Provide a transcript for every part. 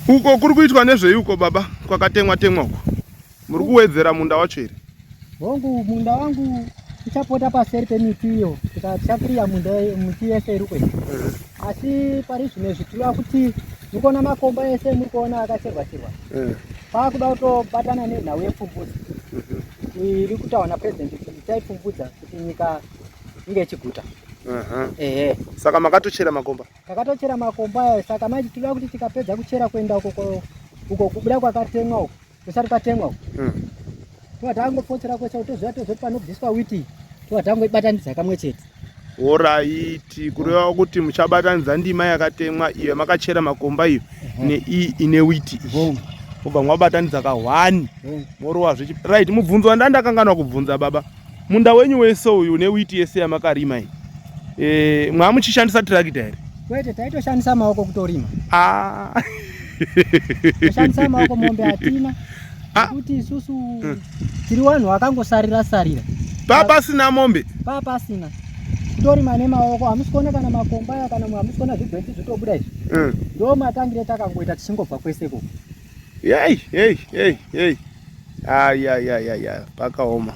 Uko kuri kuitwa nezvei uko baba kwakatemwa temwa uko? Muri kuwedzera munda wacho here? Hongu, munda wangu tichapota paseri pemiti iyo tikachakiriya munda miti yese iri kwese. Asi pari zvino izvi tiri kuti muri kuona makomba ese muri kuona akacherwa cherwa. Pakuda kutobatana nenhau yepfumvudza iri kutaura napresident kuti tichaipfumvudza kuti nyika inge ichiguta. Ehe. Saka makatochera makomba? Takatochera makomba ayo saka manje tinoda kuti tikapedza kuchera kuenda uko uko kubuda kwakatemwa uko kusati kwatemwa uko. Tova tangopotsera kwese toziva tozoti panobviswa witi tova tangoibatanidza kamwe chete. Horaiti, kureva kuti muchabatanidza ndima yakatemwa iyo yamakachera makomba iyo neiyi ine witi iyi. Mobva mwabatanidza ka 1 morowa zvechi. Right, mubvunzo wandandakanganwa kubvunza baba. Munda wenyu wese uyu une witi yese yamakarima iyi. Eh, mwamuchishandisa tractor here? Kwete, taitoshandisa maoko kutorima. Ah. Kushandisa maoko mombe hatina. Ah. Kuti isusu tiri vanhu vakangosarira sarira. Papasina mombe? Papasina. Kutorima nemaoko hamusi kuona kana makomba aya kana hamusi kuona zvigwenzi zvitobuda izvi. Ndo matangire takangoita tichingobva kwese ikoko. Yei, yei, yei, yei. Ayayayaya, pakaoma.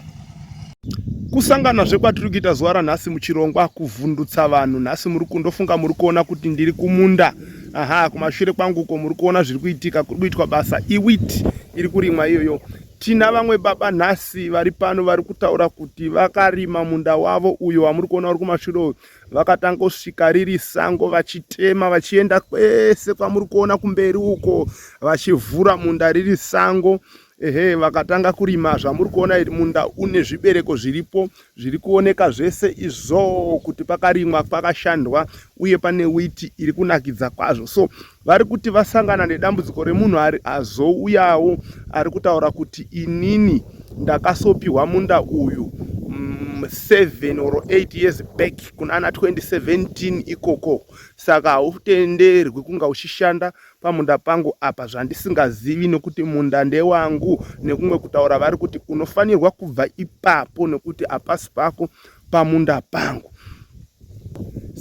Kusanganazve kwatiri kuita zuva ranhasi muchirongwa kuvhundutsa vanhu. Nhasi muri kundofunga muri kuona kuti ndiri kumunda. Aha, kumashure kwangu uko muri kuona zviri kuitika, kuri kuitwa basa iwiti iri kurimwa iyoyo. Tina vamwe baba nhasi vari pano vari kutaura kuti vakarima munda wavo uyo wamuri kuona uri kumashure uyu. Vakatangosvika riri sango vachitema vachienda kwese kwamuri kuona kumberi uko vachivhura munda riri sango. Ehe, vakatanga kurima zvamuri kuona iri munda une zvibereko zviripo zviri kuoneka zvese izvo kuti pakarimwa pakashandwa uye pane witi iri kunakidza kwazvo. So vari kuti vasangana nedambudziko remunhu ari azouyawo ari kutaura kuti inini ndakasopiwa munda uyu 7 or 8 years back kunana 2017 ikoko, saka hautenderwi kunga uchishanda pamunda pangu apa zvandisingazivi nekuti munda ndewangu. Nekumwe kutaura vari kuti unofanirwa kubva ipapo nekuti hapasi pako pamunda pangu.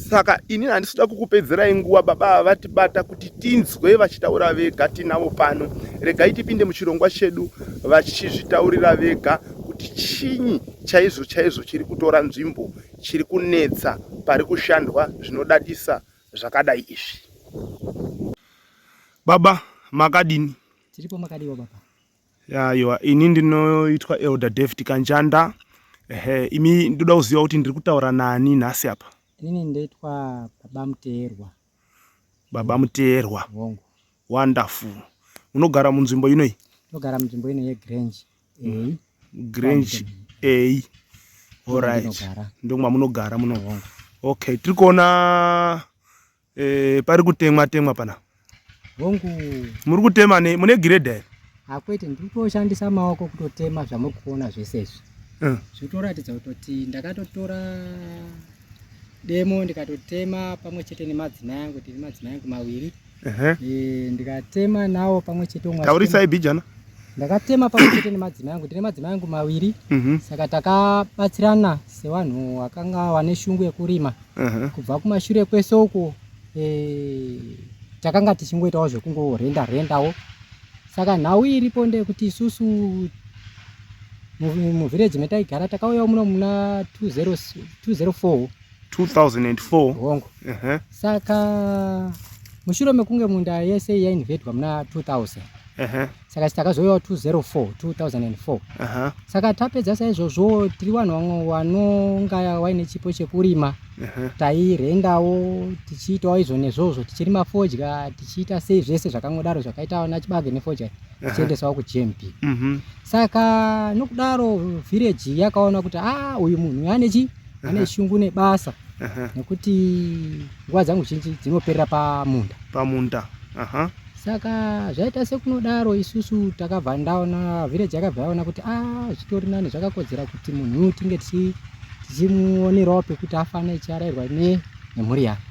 Saka ini handisi kuda kukupedzerai nguva, baba ava vatibata kuti tinzwe vachitaura vega, tinavo pano. Regai tipinde muchirongwa chedu vachizvitaurira vega kuti chinyi chaizvo chaizvo chiri kutora nzvimbo, chiri kunetsa pari kushandwa zvinodadisa zvakadai izvi. Baba makadini? Tiripo, makadiwa baba? Aiwa, ini ndinoitwa Elder David Kanjanda. Ehe, imi ndoda kuziva kuti ndiri kutaura nani nhasi apa? Inini ndoitwa Baba Muteerwa. Baba Muteerwa. Hongu. Wonderful. Unogara munzvimbo ino iyi? Ndogara munzvimbo ino yeGrange A. Grange A. Alright. Ndomwamunogara muno. Hongu. Okay, tiri kuona pari kutemwa temwa pana. Hongu. Muri kutema ne mune grader here? Hakwete, ndiri kutoshandisa maoko kutotema zvamuri kuona zvese izvi. Zvinotoratidza kutoti ndakatotora demo ndikatotema pamwe chete nemadzimai angu, tine madzimai angu mawiri. Ndikatema nawo pamwe chete umwe. Taurisai bijana. Ndakatema pamwe chete nemadzimai angu, tine madzimai angu mawiri. Saka takabatsirana sevanhu vakanga vane shungu yekurima. Kubva kumashure kwese uko takanga tichingoitawo zvekungorenda rendawo. Saka nhau iripo ndeyekuti isusu muvhireji metaigara takauyawo muno muna 204 2004. Hongu. Saka mushure mekunge munda yese yainvedwa muna 2000. Saka takazouyawo 204 2004. Saka tapedza saizvozvo tiri vanhu vamwe vanonga vaine chipo chekurima. Tairendawo tichiitawo izvo nezvozvo, tichirima fodya, tichiita sei zvese zvakangodaro zvakaita vana chibage nefodya, tichiendesawo kuGMB. Saka nokudaro vhireji yakaona kuti ah, uyu munhu ane chi ane shungu nebasa, nekuti nguva dzangu zhinji dzinoperera pamunda. Pamunda. Saka zvaita sekunodaro isusu takabva ndaona vhireji yakabva yaona kuti ah, zvitori nani, zvakakodzera kuti munhu tinge tichimuonerawo pekuti afane achiarairwa nemhuri yake.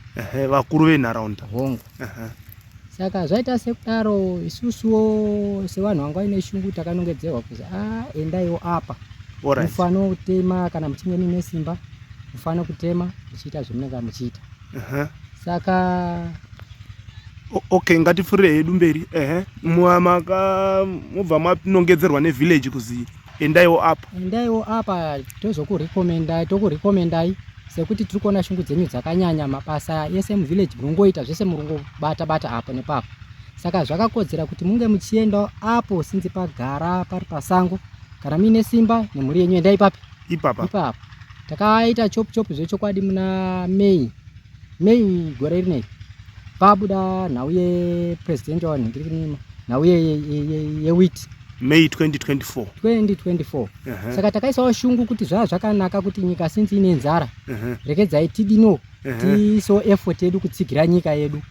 Vakuru venharaunda. Hongu. Saka zvaita sekudaro isusuwo sevanhu vanga vaine shungu takanongedzerwa kuzi ah, endaiwo apa. Mufano kutema kana muchinge muine simba, mufano kutema muchiita zvamunenge muchiita. Saka Okay, ngatifurire hedu mberi. Ehe, maka mobva manongedzerwa nevillage kuzi endaiwo apa. Endaiwo apa, tozokurekomendai, tokurekomendai sekuti tiri kuona shungu dzenyu dzakanyanya. Mabasa ese muvillage munongoita zvese, murungobata bata apo nepapo, saka zvakakodzera kuti munge muchiendawo apo sinzi pagara pari pasango. Kana muine simba nemhuri yenyu, endai papi? Ipapa. Ipapo. Takaita chop chop zvechokwadi muna May gore rineri, pabuda nhau yepresident wanhingirima, nhau yewheat. May 2024. 2024. Saka takaisawo shungu kuti zvaa zvakanaka kuti nyika sinzi ine nzara, rekedzai tidino tiisewo effort yedu kutsigira nyika yedu,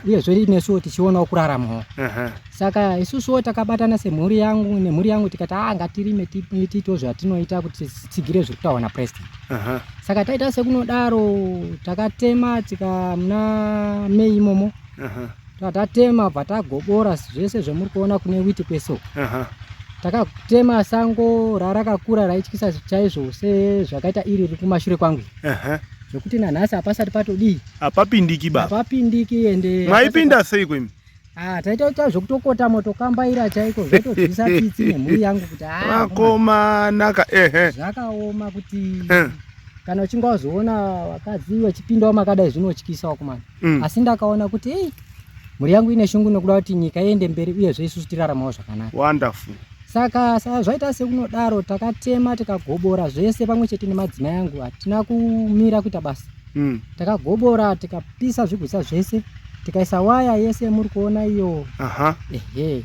uyezve nesuwo tichionawo kuraramawo. Saka isusuwo takabatana semhuri yangu nemhuri yangu, tikati a ngatirime, tiitewo zvatinoita kuti titsigire zviri kutaurwa napresident. Saka taita sekunodaro, takatema tika muna May imomo. Tatema, bva tagobora zvese zvemuri kuona kune wheat kwese uko. Takatema sango rarakakura, raityisa chaizvo, sezvakaita iri riri kumashure kwangu, zvekuti nanhasi hapasati patodii. Hapapindiki baba. Hapapindiki ende. Maipinda sei kwemi? Ah, taitoita zvekutokota motokambaira chaiko, zvatobvisa tsitsi nemhuri yangu kuti ah, vakomanaka, ehe. Zvakaoma kuti kana uchinge wazoona vakadzi vachipindawo makadai, zvinotyisa wakomana. Asi ndakaona kuti ei, mhuri yangu ine shungu nekuda kuti nyika iende mberi, uyezve isusu tiraramawo zvakanaka. Wonderful. Saka zvaita sekunodaro, takatema tikagobora zvese pamwe chete nemadzimai angu. Hatina kumira kuita basa. Takagobora, tikapisa zvigutsa zvese, tikaisa waya yese muri kuona iyo. Ehe,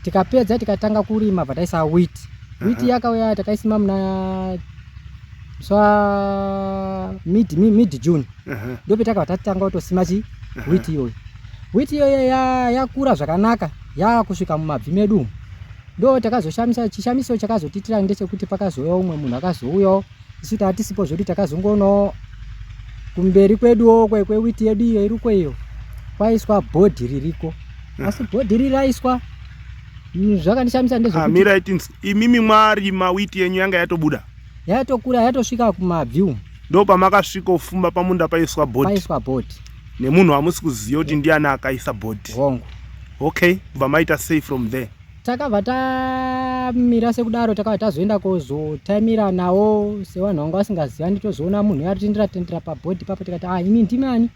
tikapedza, tikatanga kurima, bva taisa wheat. Wheat yakauya, takaisima muna swa mid June. Ndopetakabva tatanga kutosima chi wheat iyoyo. Wheat iyoyo yakura zvakanaka, yakusvika mumabvi medu umu. Ndo takazoshamisa, chishamiso chakazotitira ndechekuti pakazouya umwe munhu, akazouyawo isu taatisipo zvedu. Takazongoonawo kumberi kweduwo kwewheat yedu iyo iriko iyo kwaiswa bhodhi ririko, asi bhodhi riri raiswa, zvakandishamisa ndezvekuti Mirai tinzi imimi mwarima, wheat yenyu yanga yatobuda? Yatokura, yatosvika kumabvi umu. Ndo pamakasvikofumba pamunda paiswa bhodhi? Paiswa bhodhi. Nemunhu hamusi kuziva kuti ndiani akaisa bhodhi? Hongu. Okay, kubva maita sei from there? Takabva tamira sekudaro, takabva tazoenda kozotaimira nawo sevanhu vanga vasingazivani. Tozoona munhu yatotendera tendera pabhodhi papo, tikati, "Ah, imi ndimi ani?"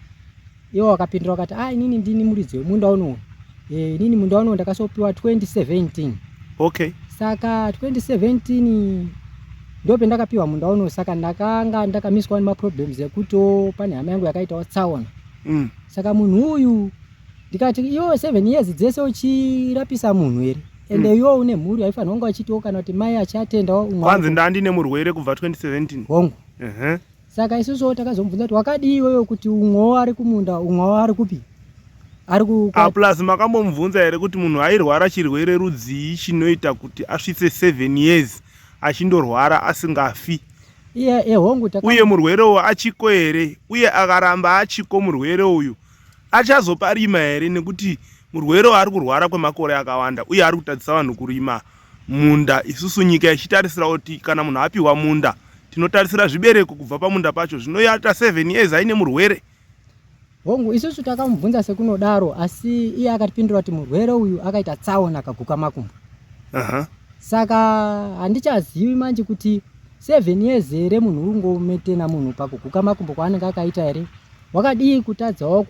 Iwo wakapindura wakati, "Ah, inini ndini muridzi wemunda unowu. Inini munda unowu ndakasopiwa 2017." Saka 2017 ndo pendakapiwa munda unowu. Saka ndakanga ndakamiswa nemaproblems ekuti pane hama yangu yakaitawo tsaona. Saka munhu uyu ndikati, "Iwo 7 years dzese uchirapisa munhu here? Ende iwo une mhuri aifanira kunge achitiwo kana kuti mai achiatendawo umwe Kwanzi ndandine murwere kubva 2017? Hongu. Saka isusuwo takazomubvunza kuti wakadii iwewe kuti umwewo ari kumunda, umwewo ari kupi, ari ku Ah, plus makambomubvunza here kuti munhu airwara chirwere rudzii chinoita kuti asvitse 7 years achindorwara asingafi? Iye ehongu Uye murwere uyu achiko here? Uye akaramba achiko murwere uyu, achazoparima here? Nekuti murwere uyu ari kurwara kwemakore akawanda uye ari kutadzisa vanhu kurima munda, isusu nyika ichitarisira kuti kana munhu apiwa munda tinotarisira zvibereko kubva pamunda pacho. Zvinoyata 7 years aine murwere. Hongu, isusu takamubvunza sekunodaro, asi iye akatipindura kuti murwere uyu akaita tsaona akaguka makumbo. Saka handichazivi manje kuti 7 years here munhu ungometena munhu pakuguka makumbo kwaanenge akaita here? Wakadii kutadzawo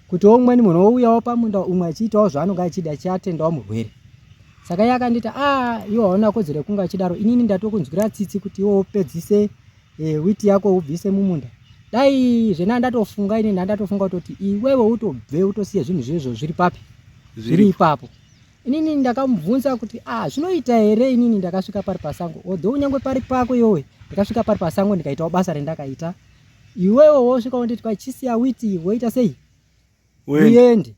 kuti umweni munhu ouyawo pamunda umwe achiitawo zvaanonge achida, achiatendawo murwere? Saka iye akanditi, "A, iwe hauna kodzero yekunge achidaro. Inini ndatokunzwira tsitsi kuti iwe upedzise wheat yako ubvise mumunda. Dai zvena ndatofunga, ini ndandatofunga kutoti iwewe utobve, utosiye zvinhu zvezvo zviri papi, zviri ipapo." Inini ndakamubvunza kuti, "A, zvinoita here? Inini ndakasvika pari pasango, although kunyange pari pako iwewe, ndakasvika pari pasango ndikaitawo basa rendakaita. Iwewe wosvika wonditi kwachisiya wheat, woita sei, uende.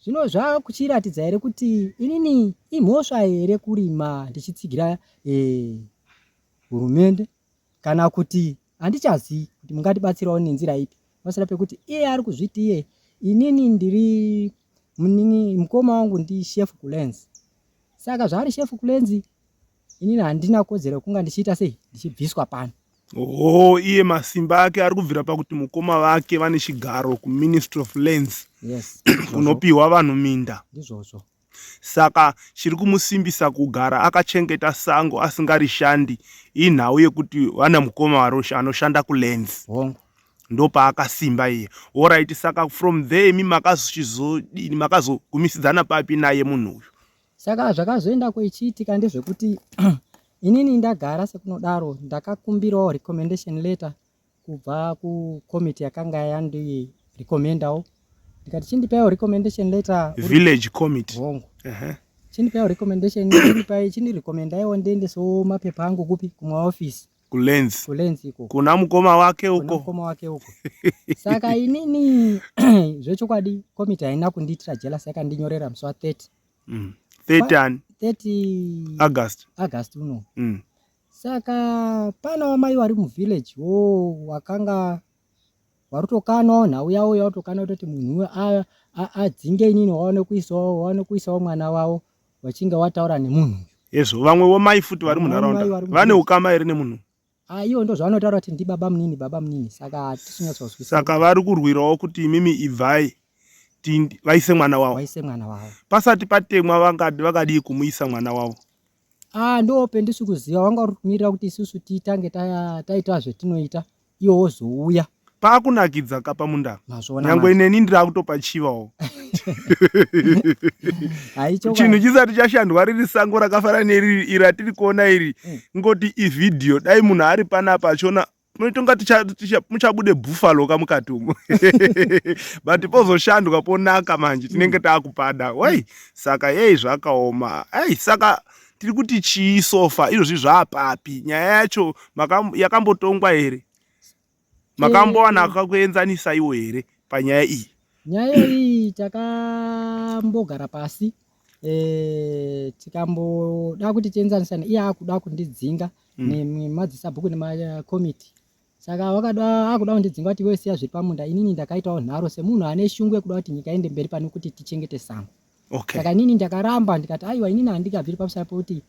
Zvino zvakuchiratidza here kuti inini imhosva here kurima ndichitsigira hurumende kana kuti handichazivi kuti mungatibatsirawo nenzira ipi?" Pasina pekuti iye ari kuzviti iye, inini ndiri munini, mukoma wangu ndi chef kuLands. Saka zvaari chef kuLands, inini handina kodzero yekunga ndichiita sei, ndichibviswa pano. Oh, iye masimba ake ari kubvira pakuti mukoma vake vane chigaro kuMinistry of Lands. Yes. Kunopiwa vanhu minda. Ndizvozvo. Saka chiri kumusimbisa kugara akachengeta sango asingarishandi inhau yekuti vana mukoma anoshanda kuLands. Hongu. Ndopaakasimba iye. Alright, saka from there imi makazochizodini, makazogumisidzana papi naye munhu uyu? Saka zvakazoenda kwechiitika ndezvekuti inini ndagara sekunodaro ndakakumbirawo recommendation letter kubva kucommittee yakanga yandirecommendawo, ndikati chindipaiwo recommendation letter. Village committee. Hongu. Chindipaiwo recommendation, chindipai, chindirecommendaiwo ndiendesewo mapepa angu kupi? Kumaofisi. KuLands. KuLands iko. Kuna mukoma wake kuna uko. Mukoma wake uko. Saka inini zvechokwadi komiti haina kundiitira jealous, yakandinyorera musi wa30. 30 ani? 30 August. August uno. Saka pana mai vari muvillage wo wakanga warutokanawo nhau yavo, yautokana kutoti munhu uyu adzinge inini, waone kuisawo mwana wavo, wachinge wataura nemunhu uyu. Ezvo vamwewo mai futi vari Vamwe mai munharaunda vari vane ukama here nemunhu? Ah, iwo ndo zvavanotaura kuti ndibaba munini, baba munini, saka hatisi kunyatsozwisisa. Saka vari kurwirawo kuti imimi ibvai, vaise mwana wavo. Waise mwana wavo. Pasati patemwa vakadii kumuisa mwana wavo? Ah, ndo pendisi kuziva, wanga uri kumirira kuti isusu titange taita zvetinoita, iwo wozouya. Paakunakidza kapa munda. Mazviona. Nyangwe Manje. Neni ndiri akutopachivawo. Haichokwadi. Chinhu chisati chashandwa riri sango rakafanana neriri iri ratiri kuona iri. Ngoti ivhidhiyo, dai munhu ari panapa achiona munotonga muchabude buffalo kamukati umo, but pozoshandwa ponaka manje, tinenge taakupada wai. Saka yei zvakaoma ai. Saka tiri kuti chii so far izvozvi? Zvaapapi nyaya yacho? Yakambotongwa here? Makambowana akakuenzanisaiwo here panyaya iyi? Nyaya iyi takambogara pasi, tikamboda kuti tienzanisane. Iye akuda kundidzinga nemadzisabhuku nemakomiti, saka wakada akuda kundidzinga kuti iwe siya zviri pamunda. Inini ndakaitawo nharo semunhu ane shungu yekuda kuti nyika iende mberi pane kuti tichengete sango. Saka inini ndakaramba, ndikati aiwa, inini handingabviri pamusana pekuti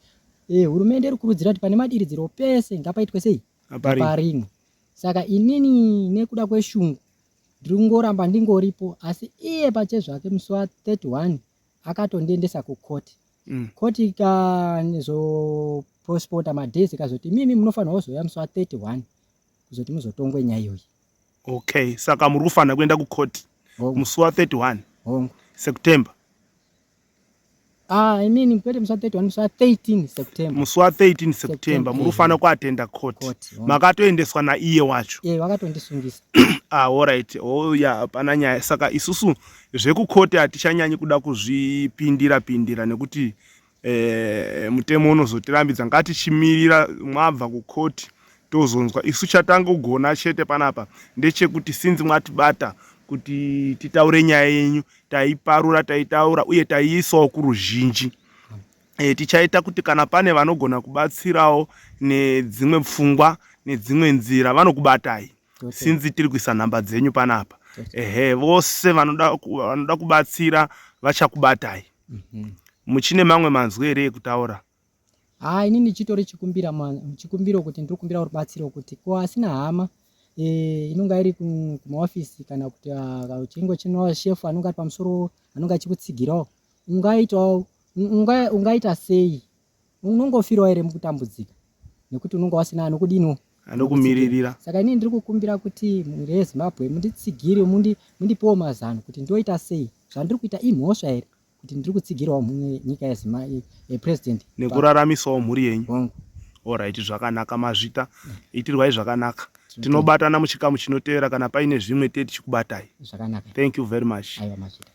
hurumende iri kurudzira kuti pane madiridziro pese ngapaitwe sei? Aparimwe. Parimwe. Saka inini nekuda kweshungu ndiri kungoramba ndingoripo, asi iye pachezvake musi wa31 akatondiendesa kukoti. Koti ikazopospota madays, ikazoti mimi munofanirwa kuzouya musi wa31 kuzoti muzotongwe nyaya iyoyi. Okay, saka muri kufanira kuenda kukoti Hongu. musi wa31 Hongu. September. Ah, I mean, kwete musi wa31, musi wa13 September. Musi wa13 September. September, Muri kufanira kuatenda court. Court, hongu. Makatoendeswa naiye wacho? Eh, vakatondisungisa. Ah, alright. Oh ya, hapana nyaya. Saka isusu zvekukoti hatichanyanyi kuda kuzvipindira pindira nekuti mutemo unozotirambidza. Ngatichimirira mwabva kukoti tozonzwa. Isu chatangogona chete panapa ndechekuti sinzi mwatibata kuti titaure nyaya yenyu, taiparura, taitaura uye taiisawo kuruzhinji. Tichaita kuti kana pane vanogona kubatsirawo nedzimwe pfungwa nedzimwe nzira vanokubatai. Sinzi tiri kuisa nhamba dzenyu panapa, ehe, vose vanoda kubatsira vachakubatai. Muchine mamwe manzwi here ekutaura? Ha, inini chitori chikumbiro kuti ndiri kumbira rubatsiro kuti ko asina hama inonga iri kumaofisi kana kuti chingo chinova shefu anonga ari pamusoro anonga achikutsigirawo, ungaitawo ungaita sei? Unongofirawo here mukutambudzika nekuti unonga wasina anokudiniwo? Anokumiririra. Saka inini ndiri kukumbira kuti mhuri yeZimbabwe munditsigire, mundipewo mazano kuti ndoita sei. Zvandiri kuita imhosva here kuti ndiri kutsigirawo mumwe nyika yepresident? Nekuraramisawo mhuri yenyu. Hongu. Alright, zvakanaka, mazvita, itirwai zvakanaka. Tinobatana muchikamu chinotevera, kana paine zvimwe tee tichikubatai. Zvakanaka. Thank you very much. Aiwa, mazvita.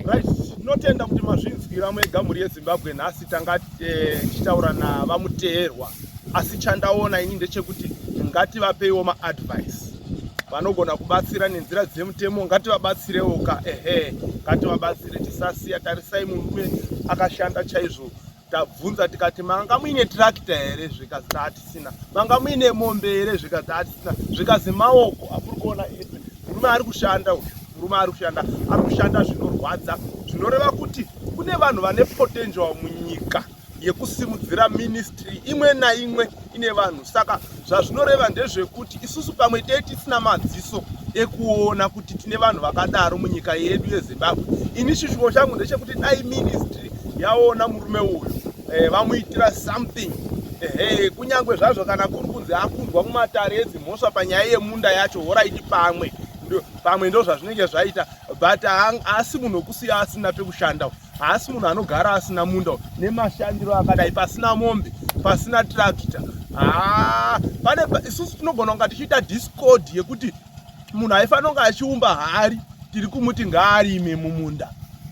Right, tinotenda kuti mazvinzwira mwega, mhuri yeZimbabwe. Nhasi tanga tichitaura navaMuteerwa, asi chandaona ini ndechekuti ngativapeiwo maadvice. Vanogona kubatsira nenzira dzemutemo ngativabatsirewo ka. Ehe, ngativabatsire, tisasiya. Tarisai, murume akashanda chaizvo. Tabvunza tikati manga muine tractor here, zvikazi taatisina. Manga muine mombe here, zvikazi taatisina. Zvikazi maoko amuri kuona ese. Murume ari kushanda uyu, murume ari kushanda, ari kushanda zvinorwadza, zvinoreva kuti kune vanhu vane potential munyika. yekusimudzira ministry imwe naimwe ine vanhu. Saka zvazvinoreva ndezvekuti isusu pamwe tei tisina madziso ekuona kuti tine vanhu vakadaro munyika yedu yeZimbabwe. Ini chishuwo changu ndechekuti dai ministry yaona murume uyu vamuitira something. Ehe, kunyange zvazvo kana kuri kunzi akundwa mumatare edzimhosva panyaya yemunda yacho, horaiti, pamwe ndo zvazvinenge zvaita, but haasi munhu wekusiya asina pekushanda, haasi munhu anogara asina munda nemashandiro akadai, pasina mombe, pasina tractor. Haa, pane isusu tinogona kunga tichiita discord yekuti munhu aifanira kunge achiumba hari, tiri kumuti ngaarime mumunda.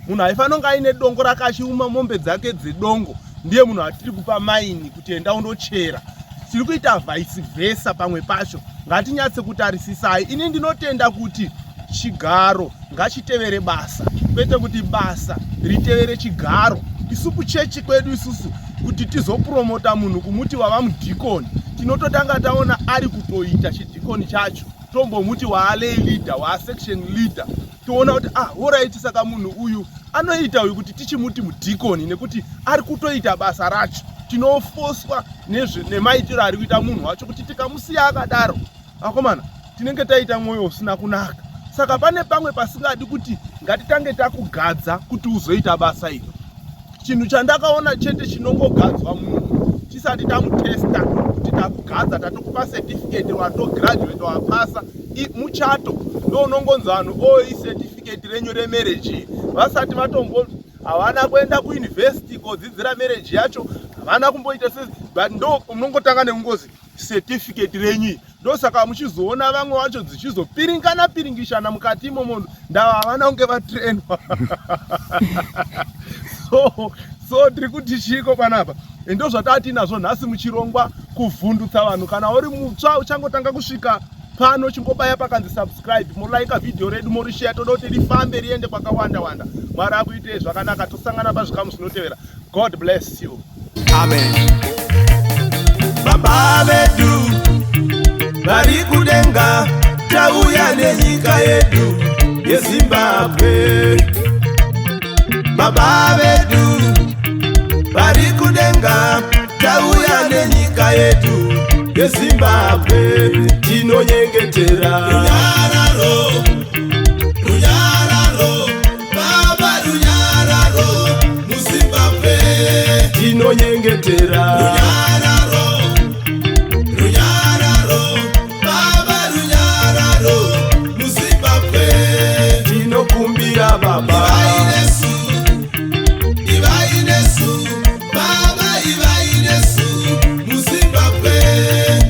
Munhu aifanira kunge aine dongo rake achiuma mombe dzake dzedongo, ndiye munhu atiri kupa mine kuti enda undochera. Tiri kuita vice versa. Pamwe pacho ngatinyatse kutarisisai. Ini ndinotenda kuti chigaro ngachitevere basa, kwete kuti basa ritevere chigaro. Isu kuchechi kwedu isusu, kuti tizopromota munhu kumuti wava mudhikoni, tinototanga taona ari kutoita chidhikoni chacho, tombomuti waalay leader, waasection leader, toona kuti ah, alright, saka munhu uyu anoita uyu kuti tichimuti mudhikoni nekuti ari kutoita basa racho. Tinofoswa nemaitiro ari kuita munhu wacho, kuti tikamusiya akadaro, akomana, tinenge taita mwoyo usina kunaka. Saka pane pamwe pasingadi kuti ngatitange takugadza kuti uzoita basa iri. Chinhu chandakaona chete chinongogadzwa munhu tisati tamutesta kuti takugadza, tatokupa certificate, watograduate, wapasa, muchato. Ndo unongonzi vanhu oi certificate renyu remarriage, vasati vatombo, havana kuenda kuuniversity kodzidzira marriage yacho, havana kumboita se, but ndo unongotanga nekungozi certificate renyu iyi. Ndosaka muchizoona vamwe vacho dzichizopiringana piringishana mukati imomo, ndava havana kunge vatrainwa. So tiri kuti chiko panapa? Ndo zvatatinazvo nhasi muchirongwa Kuvhundutsa Vanhu. Kana uri mutsva uchangotanga kusvika pano, chingobaya pakanzi subscribe, molaika vhidhiyo redu, morishare. Toda kuti rifambe riende kwakawanda wanda. Mwari akuitei zvakanaka. Tosangana pazvikamu zvinotevera. God bless you. Amen. Baba vedu vari kudenga, tauya nenyika yedu yeZimbabwe. Baba vedu vari kudenga, tauya nenyika yedu yeZimbabwe, tinonyengetera runyararo, runyararo, Baba, runyararo muZimbabwe. Tinonyengetera runyararo, runyararo, Baba, runyararo muZimbabwe. Tinokumbira, Baba, ivai nesu, ivai nesu, Baba, ivai nesu muZimbabwe.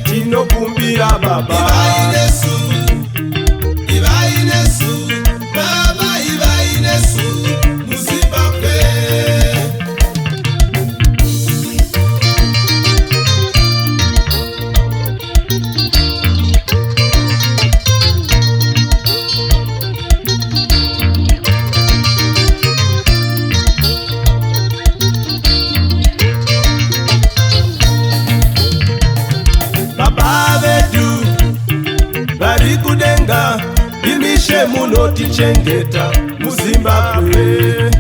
Tinokumbira, Baba, ivai nesu, ivai nesu, Baba, ivai nesu muZimbabwe. Baba vedu vari kudenga, imishe munotichengeta muZimbabwe.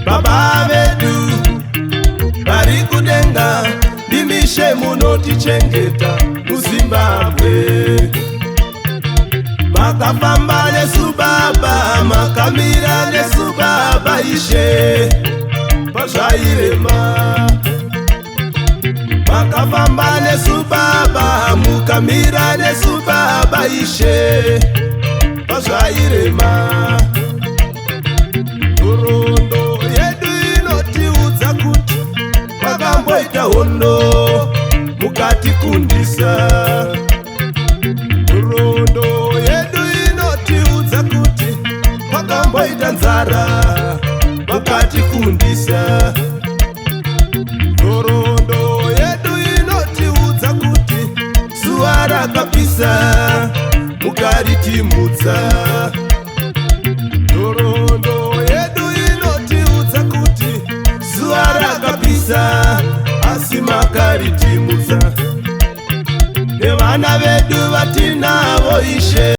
Baba vedu vari kudenga, imishe munotichengeta muZimbabwe. Makafamba nesu, Baba, makamira nesu, Baba, Ishe, pazvairema. Makafamba nesu, Baba, mukamira nesu, Baba, Ishe, pazvairema. Nhoroondo yedu inotiudza kuti pakamboita hondo mukatikundisa. Nhoroondo yedu inotiudza kuti pakamboita nzara mukatikundisa. Nhoroondo yedu inotiudza kuti zuva rakapisa mukaritimutsa. Nhoroondo yedu inotiudza kuti zuva rakapisa asi makaritimutsa. Nevana vedu vatinavo, Ishe.